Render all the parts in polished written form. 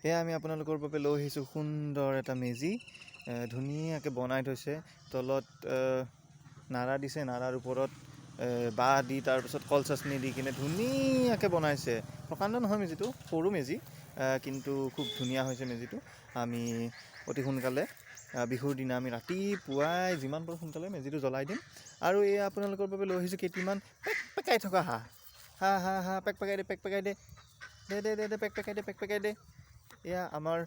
এয়া আমি আপোনালোকৰ বাবে লৈ আহিছোঁ সুন্দৰ এটা মেজি। ধুনীয়াকৈ বনাই থৈছে। তলত নাৰা দিছে, নাৰাৰ ওপৰত বাঁহ দি তাৰপিছত কল চাচনি দি কিনে ধুনীয়াকৈ বনাইছে। প্ৰকাণ্ড নহয় মেজিটো, সৰু মেজি, কিন্তু খুব ধুনীয়া হৈছে মেজিটো। আমি অতি সোনকালে বিহুৰ দিনা আমি ৰাতিপুৱাই যিমান পাৰোঁ সোনকালে মেজিটো জ্বলাই দিম। আৰু এয়া আপোনালোকৰ বাবে লৈ আহিছোঁ কেইটিমান পেক পেকাই থকা হাঁহ। হাঁহ হাঁহ হাঁহ, পেক পেকাই দে, পেক পেকাই দে, দে দে দে দে, পেক পেকাই দে, পেক পেকাই দে। এয়া আমাৰ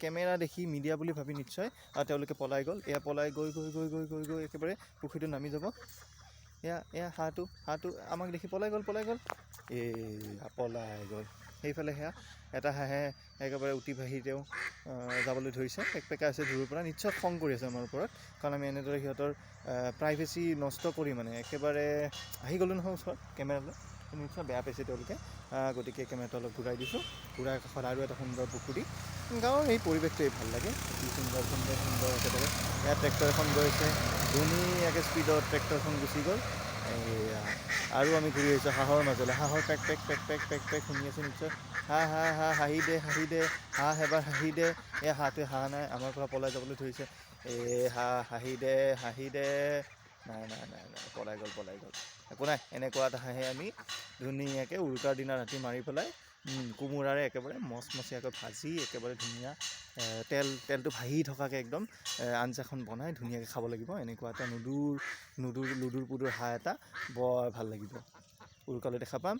কেমেৰা দেখি মিডিয়া বুলি ভাবি নিশ্চয় তেওঁলোকে পলাই গ'ল। এয়া পলাই গৈ গৈ গৈ গৈ গৈ গৈ একেবাৰে পুখুৰীটোত নামি যাব। এয়া এয়া হাঁহটো, হাঁহটো আমাক দেখি পলাই গ'ল, পলাই গ'ল, এয়া পলাই গ'ল। সেইফালে সেয়া এটা হাঁহে একেবাৰে উটি ভাহি তেওঁ যাবলৈ ধৰিছে। পেক পেকাই আছে দূৰৰ পৰা, নিশ্চয় খং কৰি আছে আমাৰ ওপৰত, কাৰণ আমি এনেদৰে সিহঁতৰ প্ৰাইভেচি নষ্ট কৰি মানে একেবাৰে আহি গ'লোঁ নহয় ওচৰত কেমেৰালৈ, নিশ্চয় বেয়া পাইছে তেওঁলোকে। গতিকে কেমেৰাটো অলপ ঘূৰাই দিছোঁ। ঘূৰাই কাষত আৰু এটা সুন্দৰ পুখুৰী। গাঁৱৰ এই পৰিৱেশটোৱেই ভাল লাগে, অতি সুন্দৰ সুন্দৰ সুন্দৰ একেবাৰে। ইয়াত ট্ৰেক্টৰ এখন গৈছে, ধুনীয়াকৈ স্পীডত ট্ৰেক্টৰখন গুচি গ'ল। এয়া আৰু আমি ঘূৰি আহিছোঁ হাঁহৰ মাজলৈ। হাঁহৰ pack pack pack pack pack pack শুনি আছে নিশ্চয়। হাঁহ হাঁহ হাঁহ, হাঁহি দে, হাঁহি দে, হাঁহ এবাৰ হাঁহি দে। এই হাঁহটোৱে হাঁহ নাই, আমাৰ পৰা পলাই যাবলৈ ধৰিছে। এই হাঁহ, হাঁহি দে, হাঁহি দে। নাই নাই নাই নাই, পলাই গ'ল, পলাই গ'ল। একো নাই, এনেকুৱা এটা হাঁহে আমি ধুনীয়াকৈ উৰুকাৰ দিনা ৰাতি মাৰি পেলাই কোমোৰাৰে একেবাৰে মচমচীয়াকৈ ভাজি একেবাৰে ধুনীয়া তেলটো ভাহি থকাকৈ একদম আঞ্জাখন বনাই ধুনীয়াকৈ খাব লাগিব। এনেকুৱা এটা নুদুৰ নুদুৰ লুদুৰ পুদুৰ হাঁহ এটা বৰ ভাল লাগিব। উৰুকালৈ দেখা পাম।